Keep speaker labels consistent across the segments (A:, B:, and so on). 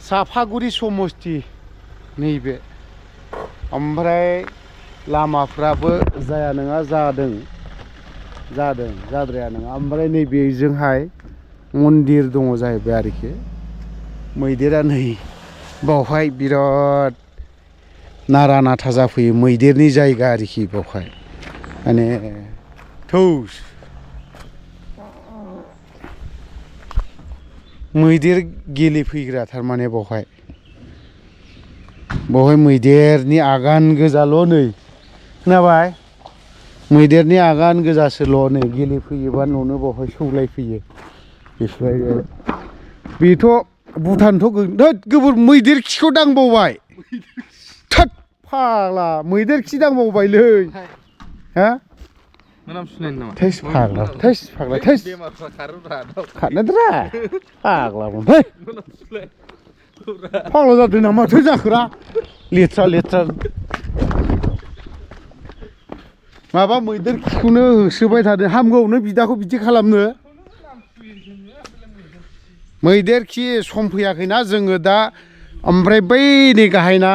A: साफागुरि समस्ति नैबे ओमफ्राय लामाफ्राबो जाया नङा जादों जाद्राया नङा ओमफ्राय नैबेजोंहाय मन्दिर दङ जाहैबाय आरोखि मैदेरा नै बावहाय बिराद नारा नाथा जाफैयो मैदेरनि जायगा आरोखि बावहाय माने थौस मैदेर गेलेफैग्रा थारमाने बावहाय मैदेरनि आगान गोजाल' नै खोनाबाय मैदेरनि आगान गोजासोल' नै गेलेफैयोबा न'नो बावहाय सौलायफैयो बेफोरबायदि बेथ' भुटानथ' गोबोर मैदेर खिखौ दांबावबाय थोद फाग्ला मैदेर खि दांबावबायलै हा थैस फाग्ला थैस खारनोद्रा फाग्ला फाग्ला जादों ना माथो जाखोरा लेथ्रा माबा मैदेर खिखौनो होसोबाय थादों हामगौ नों बिदाखौ बिदि खालामनो मैदेर खि सम फैयाखैना जोङो दा ओमफ्राय बै नै गाहायना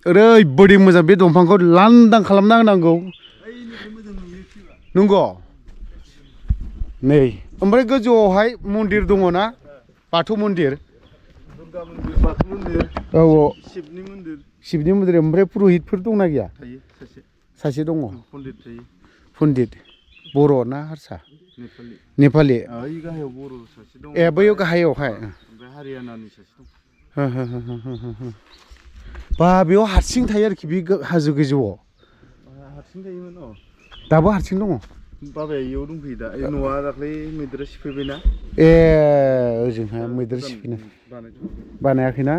A: ओरैबायदि मोजां बे दंफांखौ लांदां खालामना होनांगौ नंगौ नै ओमफ्राय गोजौआवहाय मन्दिर दङ ना बाथौ मन्दिर औ शिबनि मन्दिर ओमफ्राय पुरहितफोर दंना गैया सासे दङ पण्डित बर' ना हारसा नेपालि ए बैयाव गाहायावहाय बा बेयाव हारसिं थायो आरोखि बे हाजो गोजौआव दाबो हारसिं दङ बाबाया इयाव दंफैयो दा न'आ दाख्लै मैदेरा सिफायबायना ए ओजोंहाय मैदेर सिफायनाय बानायाखैना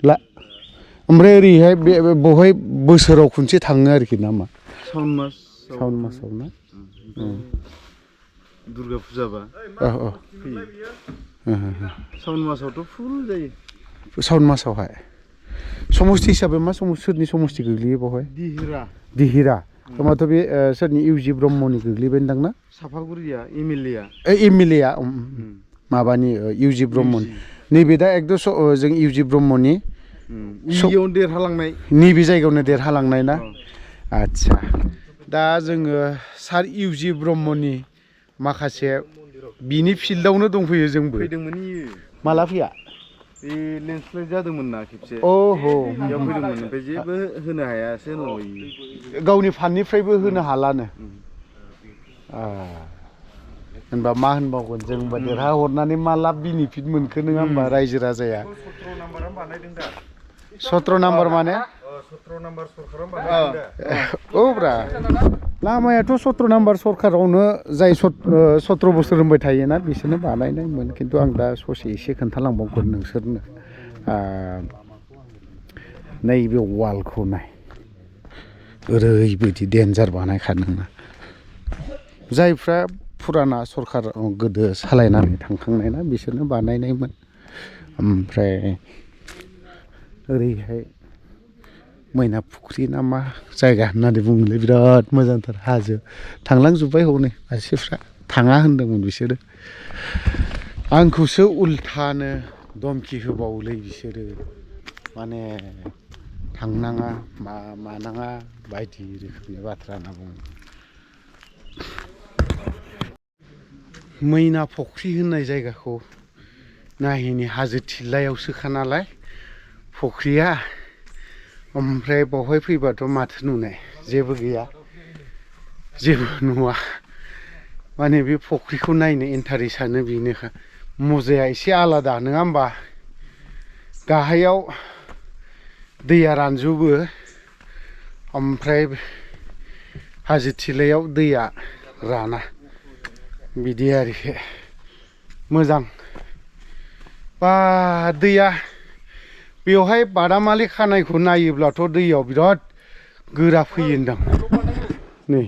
A: ला ओमफ्राय ओरैहाय बेवहाय बोसोराव खनसे थाङो आरोखि ना मा सावन मासाव ना दुर्गा फुजाबा सावन मासावथ' फुल जायो सावन मासावहाय समस्ति हिसाबै मा सोरनि समस्ति गोग्लैयो बावहाय दिहिरा होमबाथ' बे सोरनि इउजि ब्रह्मनि गोग्लैबायदां ना साफागुरिया एमएलए माबानि इउजि ब्रह्मनि नैबे दा एकदम जों इउजि ब्रह्मनि नैबे जायगायावनो देरहालांनाय ना आदसा दा जोङो सार इउजि ब्रह्मनि माखासे बिनि फिल्डआवनो दंफैयो जोंबो माला फैया बे लेन्डस्लाइड जादोंमोन ना खेबसे बेयाव फैदोंमोन ओमफ्राय जेबो होनो हायासो गावनि फान्डनिफ्रायबो होनो हालानो होनबा मा होनबावगोन जों होनबा देरहाहरनानै मा लाब बेनिफिट मोनखो नङा होमबा रायजो राजाया 17 नाम्बार माने औ ब्रा लामायाथ' 17 नाम्बार सरखारावनो जाय 17 बोसोर होनबाय थायोना बिसोरनो बानायनायमोन खिन्थु आं दा ससे एसे खोन्थालांबावगोन नोंसोरनो नैबे वालखौ नाय ओरैबायदि डेन्जार बानायखादों ना जायफ्रा फुराना सरखार गोदो सालायनानै थांखांनाय ना बिसोरनो बानायनायमोन ओमफ्राय ओरैहाय मैना फुख्रि ना मा जायगा होननानै बुङोलै बिराद मोजांथार हाजो थांलांजोब्बाय हनै मानसिफ्रा थाङा होनदोंमोन बिसोरो आंखौसो उल्थानो धमकि होबावोलै बिसोरो माने थांनाङा मानाङा बायदि रोखोमनि बाथ्रा होनना बुङो मैना फुख्रि होननाय जायगाखौ नाहिनि हाजो थिलायावसोखा नालाय फुख्रिया ओमफ्राय बावहाय फैबाथ' माथो नुनाय जेबो गैया जेबो नुवा माने बे फुख्रिखौ नायनो इन्टारेस्टआनो बेनोखा मजाया एसे आलादा नङा होमबा गाहायाव दैया रानजोबो ओमफ्राय हाजो थिलायाव दैया राना बिदि आरोखि मोजां बा दैया बेवहाय बादामालि खानायखौ नायोब्लाथ' दैयाव बिराद गोरा फैयो होनदां नै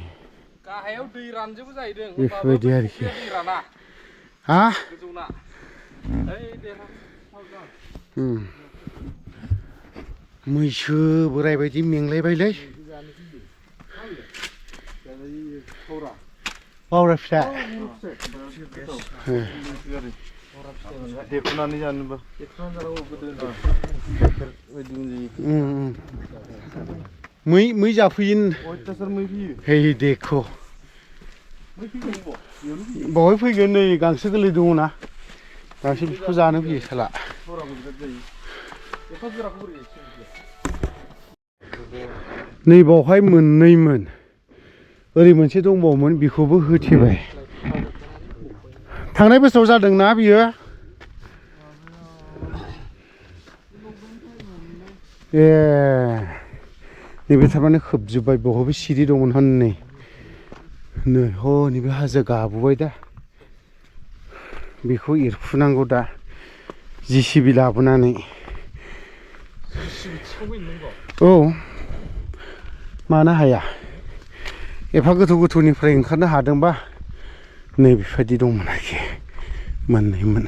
A: गाहायाव दै रानजोबो जाहैदों बेफोरबायदि आरोखि हा मैसो बोराय बायदि मेंलायबायलै बावरा फिसा
B: देखुनानै जानोबा
A: मै जाफैयो
B: अयथासार मै फैयो
A: हे देखो बहाय फैगोन नै गांसो गोरलै दङ ना गांसो बिखौ जानो फैयो साला नै बावहाय मोननैमोन ओरै मोनसे दंबावोमोन बेखौबो होथेबाय थांनाय बोसोराव जादोंना बियो ए नैबे थारमाने खोबजोब्बाय बहायबो सिरि दंमोन हनै नै ह नैबे हाजो गाबोबाय दा बेखौ एरखुनांगौ दा जिसिबि लाबोनानै औ मानो हाया एफा गोथौ गोथौनिफ्राय ओंखारनो हादोंबा नै बेबायदि दंमोन आरोखि मोननैमोन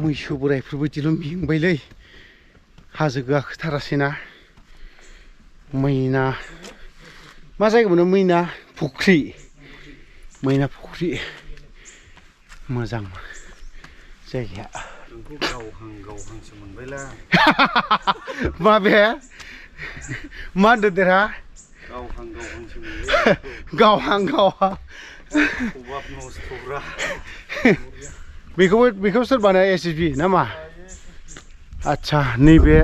A: मैसो बोरायफोरबायदिल' मेंबायलै हाजो गाखोथारासैना मैना मा जायगा मोनो मैना फुख्रि मैना फुख्रि मोजां जायगाया
B: गावहां गावहांसो मोनबायला
A: माबे मा होनदों देरहा
B: गावहां गावहांसो मोनबाय
A: गावहां गावहां
B: खबाब नस्थ'ब्रा
A: बेखौ सोर बानाया SSB ना मा आच्छा नैबे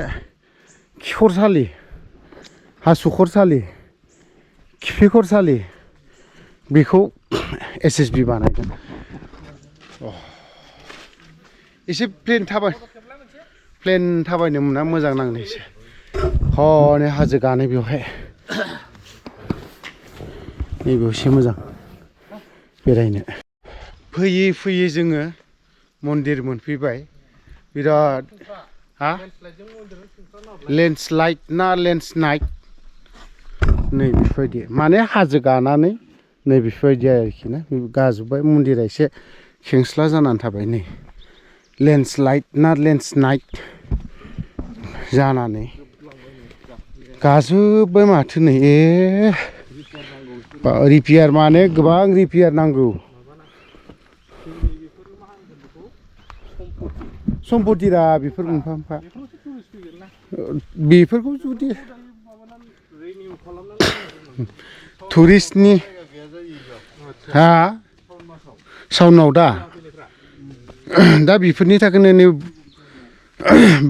A: खिखरसालि हासुखरसालि खिफिखरसालि बेखौ SSB बानायदों एसे प्लेन थाबायनो मोना मोजां नांनो एसे हनै हाजो गानाय बेवहाय नैबेयाव एसे मोजां बेरायनो फैयै फैयै जोङो मन्दिर मोनफैबाय बिराद हा लेन्डस्लाइड ना लेन्डस्लाइड नै बेफोरबायदि माने हाजो गानानै नै बेफोरबायदि आरोखि ना गाजोब्बाय मन्दिरा एसे खेंस्ला जानानै थाबाय नै लेन्डस्लाइड ना लेन्डस्लाइड जानानै गाजोब्बाय माथो नै रिपेयार माने गोबां रिपेयार नांगौ सम्पतिरा बेफोर मोनफा मोनफा बेफोरखौ जुदि टुरिस्टनि हा साउनाव दा बेफोरनि थाखायनो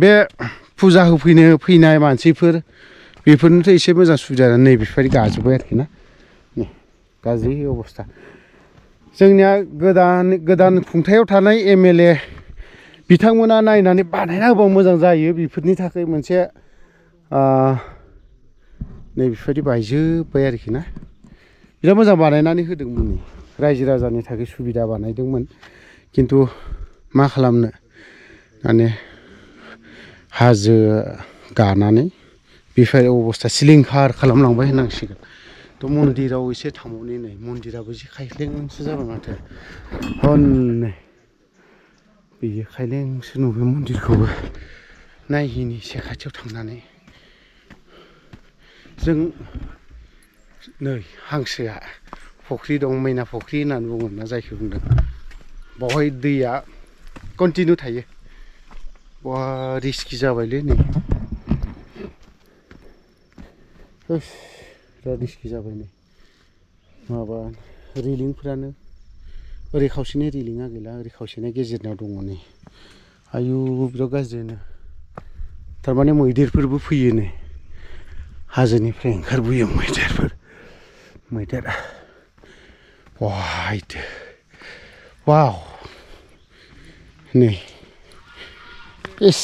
A: बे फुजा फैनाय मानसिफोर बेफोरनोथ' एसे मोजां सुबिदा नै बेफोरबायदि गाजोब्बाय आरोखि ना नै गाज्रि अबस्था जोंनिया गोदान खुंथायाव थानाय MLA बिथांमोना नायनानै बानायना होबा मोजां जायो बेफोरनि थाखाय मोनसे नै बेफोरबायदि बायजोब्बाय आरोखि ना बिराद मोजां बानायनानै होदोंमोन नै रायजो राजानि थाखाय सुबिदा बानायदोंमोन खिन्थु मा खालामनो माने हाजो गानानै बेफोर अबस्था सिलिंखार खालामलांबाय होननांसिगोन थ' मन्दिराव एसे थांबावनि नै मन्दिराबो एसे खायलेंसो जाबाय माथो हनै बेयो खायलेंसो नुबाय मन्दिरखौबो नायहैनि एसे खाथियाव थांनानै जों नै हांसोआ फुख्रि दं मैना फुख्रि होननानै बुङो ना जायखौ बुंदों बावहाय दैया कन्टिनिउ थायो बहा रिस्कि जाबायलै नै बिराद रिस्कि जाबाय नै माबा रेलिंफ्रानो ओरै खावसेनि रेलिङा गैला ओरै खावसेनि गेजेरनाव दङ नै आयु बिराद गाज्रिनो थारमाने मैदेरफोरबो फैयो नै हाजोनिफ्राय ओंखारबोयो मैदेर वाव नै इस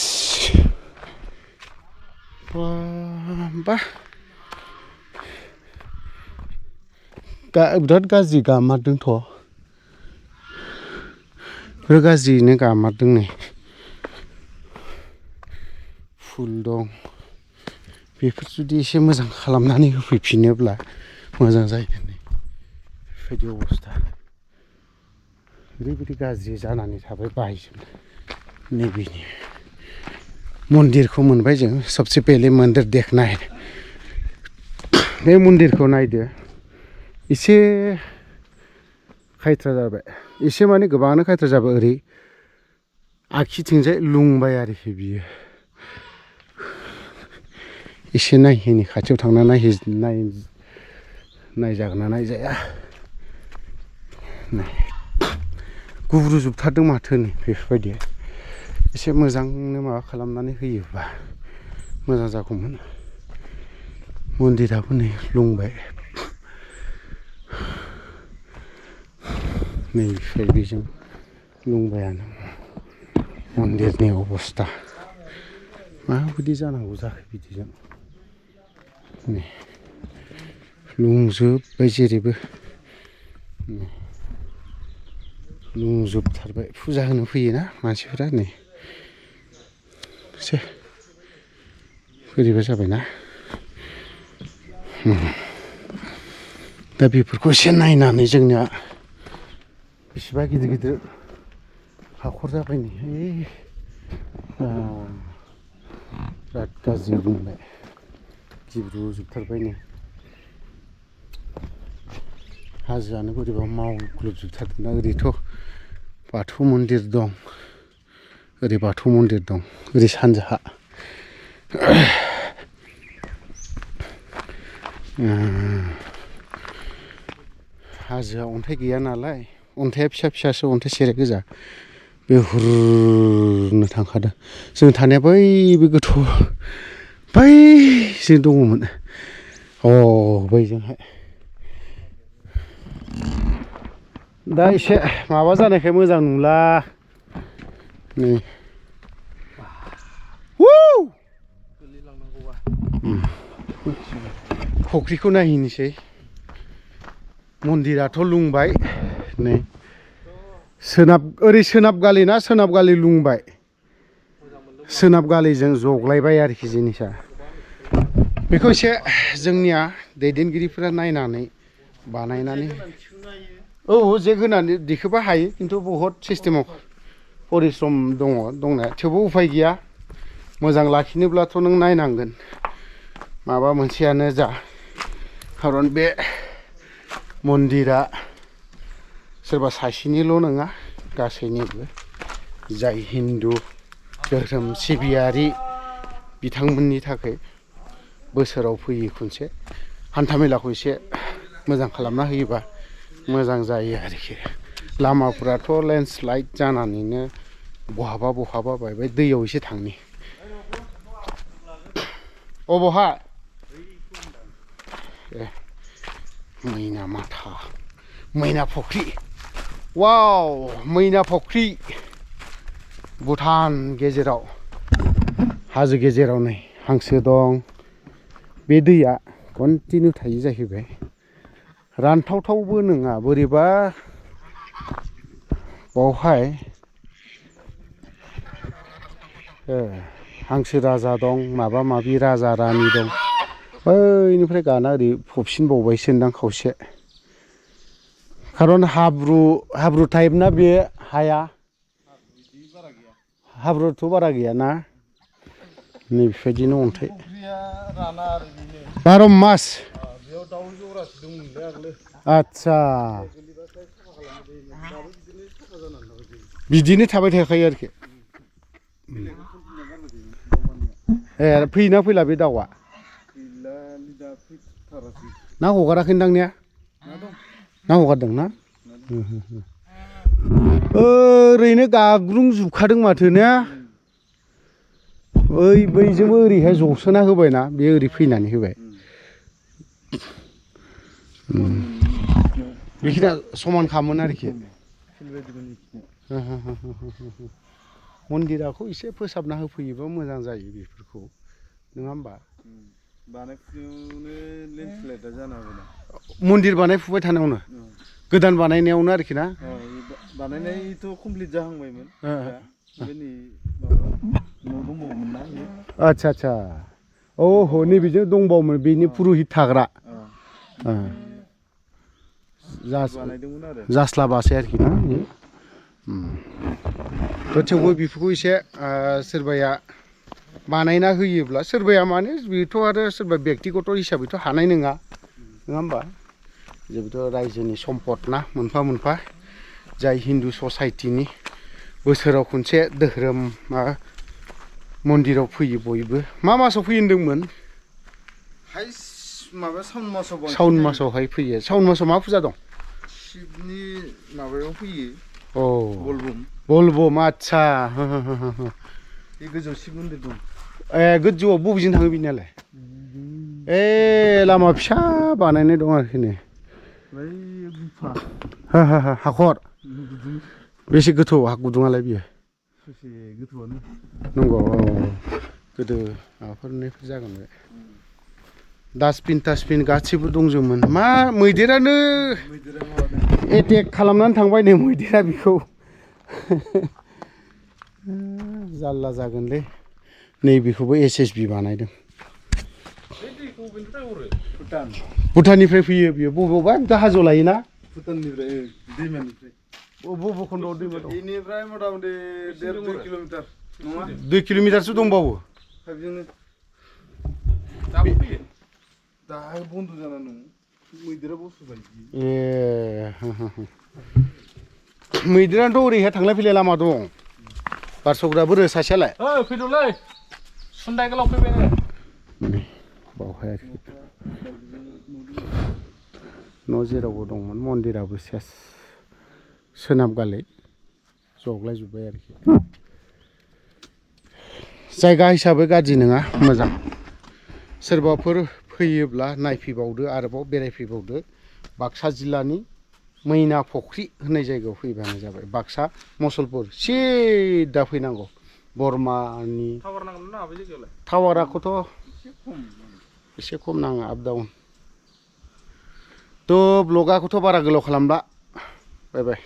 A: बा बिराद गाज्रि गामारदोंथ' बिराद गाज्रियैनो गामारदों नै फुल दं बेफोर जुदि एसे मोजां खालामनानै होफैफिनोब्ला मोजां जायो नै बेबायदि अबस्था ओरैबायदि गाज्रि जानानै थाबाय बायजोबनो नैबेनि मन्दिरखौ मोनबाय जों सबसे पहले मन्दिर देखना है बे मन्दिरखौ नायदो एसे खायथ्रा जाबाय एसे माने गोबाङानो खायथ्रा जाबाय ओरै आगसिथिंजाय लुंबाय आरोखि बियो एसे नायहैनि खाथियाव थांना नायजागोन ना नायजाया गुब्रुजोबथारदों माथो नै बेफोरबायदि एसे मोजांनो माबा खालामनानै होयोबा मोजां जागौमोन मन्दिराबो नै लुंबाय नै बेजों लुंबायानो मन्दिरनि अबस्था माबायदि जानांगौ जाखो बिदिजों नै लुंजोब्बाय जेरैबो लुंजोबथारबाय फुजा होनो फैयोना मानसिफोरा नै एसे बोरैबा जाबायना दा बेफोरखौ एसे नायनानै जोंनिया बेसेबा गिदिर गिदिर हाखर जाबाय नै बिराद गाज्रि बुंबाय गिब्रुजोबथारबाय नै हाजोआनो बोरैबा मावग्लुबजोबथारदोंना ओरैथ' बाथौ मन्दिर दं ओरै बाथौ मन्दिर दं ओरै सानजाहा हाजोआ अन्थाइ गैया नालाय अन्थाइआ फिसा फिसासो अन्थाइ सेरेट गोजा बे हुरनो थांखादों जों थानाया बैबो गोथौ बैजों दङमोन बैजोंहाय दा एसे माबा जानायखाय मोजां नुला नै फुख्रिखौ नायहैनोसै मन्दिराथ' लुंबाय नै ओरै सोनाब गालि ना सोनाब गालि लुंबाय सोनाब गालिजों जग्लायबाय आरोखि जिनिसा बेखौ एसे जोंनिया दैदेनगिरिफोरा नायनानै बानायनानै जे होनानै दिखोबा हायो खिन्थु बहुद सिस्टेमाव परिश्रम दङ दंनाया थेवबो उफाय गैया मोजां लाखिनोब्लाथ' नों नायनांगोन माबा मोनसेयानो जा खारन बे मन्दिरा सोरबा सासेनिल' नङा गासैनिबो जाय हिन्दु धोरोम सिबियारि बिथांमोननि थाखाय बोसोराव फैयो खनसे हान्थामेलाखौ एसे मोजां खालामना होयोबा मोजां जायो आरोखि लामाफोराथ' लेन्डस्लाइड जानानैनो बहाबा बहाबा बायबाय दैयाव एसे थांनि अबहा मैना माथा मैना फुख्रि वाव मैना फुख्रि भुटान गेजेराव हाजो गेजेराव नै हांसो दं बे दैया कन्टिनिउ थायो जाहैबाय रानथावथावबो नङा बोरैबा बावहाय हांसो राजा दं माबा माबि राजा रानि दं बैनिफ्राय गाना ओरै फबसिनबावबायसोदां खावसे खारन हाब्रु टाइप ना बे हाया हाब्रुथ' बारा गैयाना नै बेबायदिनो अन्थाइ 12 मास आच्छा बिदिनो थाबाय थाखायो आरोखि फैयोना फैला बे दाउआ ना हगाराखैदां ने ना हगारदों ना ओरैनो गाग्लुंजोबखादों माथो ने बैजोंबो ओरैहाय जसोना होबायना बे ओरै फैनानै होबाय बेखिनिया समान खामोन आरोखि मन्दिराखौ एसे फोसाबना होफैयोबा मोजां जायो बेफोरखौ नङा होमबा मन्दिर बानायफुबाय थानायावनो गोदान बानायनायावनो आरोखि ना
B: बानायनायथ' कमप्लिट जाहांबायमोन
A: आच्छा आच्छा नैबेजों दंबावोमोन बेनि पुरहित थाग्रा जास्लाबासै आरोखि ना थेवबो बेफोरखौ एसे सोरबाया बानायना होयोब्ला सोरबाया माने बेथ' आरो सोरबा बेक्तिगत हिसाबैथ' हानाय नङा होमबा जेबोथ' रायजोनि सम्पद ना मोनफा मोनफा जाय हिन्दु ससाइटिनि बोसोराव खनसे धोरोम मन्दिराव फैयो बयबो मा मासाव फैयो होनदोंमोन
B: हाइस माबा साउन मासाव बांसिन
A: साउन मासावहाय फैयो साउन मासाव मा फुजा दं
B: शिबनि माबायाव फैयो
A: औ
B: बलबम
A: बलबम आदसा
B: बे गोजौआव शिब मन्दिर दं
A: ए गोजौआव बबेजों थाङो बिनियालाय ए लामा फिसा बानायनाय दं आरोखि ने
B: बै गुफा
A: हाखर बेसे गोथौ हा गुदुङालाय बियो
B: ससे गोथौआनो
A: नंगौ औ गोदो माबाफोरनिफ्राय जागोन बे डास्टबिन टास्टबिन गासिबो दंजोबोमोन मा मैदेरानो एटेक खालामनानै थांबाय नै मैदेरा बेखौ जारला जागोनलै नैबेखौबो SSB बानायदों भुटाननिफ्राय फैयो बियो बबेयावबा दा हाजो लायोना
B: भुटाननिफ्राय दैमानिफ्राय
A: बबे खन्दआव दैमा दं
B: बेनिफ्राय मथा मथि 1.5 किल'मिटार नङा
A: 2 किल'मिटारसो दंबावो
B: पाइपजोंनो दा बन्द' जाना दं मैदेरा बसबाय
A: ए मैदेरानोथ' ओरैहाय थांलाय फैलाय लामा दं बारस'ग्राबो रो सासेयालाय
C: फैदोंलै सुन्दाय गोलाव फैबाय
A: बावहाय न' जेरावबो दंमोन मन्दिराबो सेस सोनाब गालै जग्लायजोब्बाय आरोखि जायगा हिसाबै गाज्रि नङा मोजां सोरबाफोर फैयोब्ला नायफैबावदो आरोबाव बेरायफैबावदो बाक्सा जिल्लानि मैना फुख्रि होननाय जायगायाव फैबानो जाबाय बाक्सा मुसलपुर सिदा फैनांगौ बरमानि
C: टावार नांगोन ना बे जायगायावलाय
A: टावाराखौथ' एसे खम नाङा आप डाउन थ' ब्लगाखौथ' बारा गोलाव खालामला बाय बाय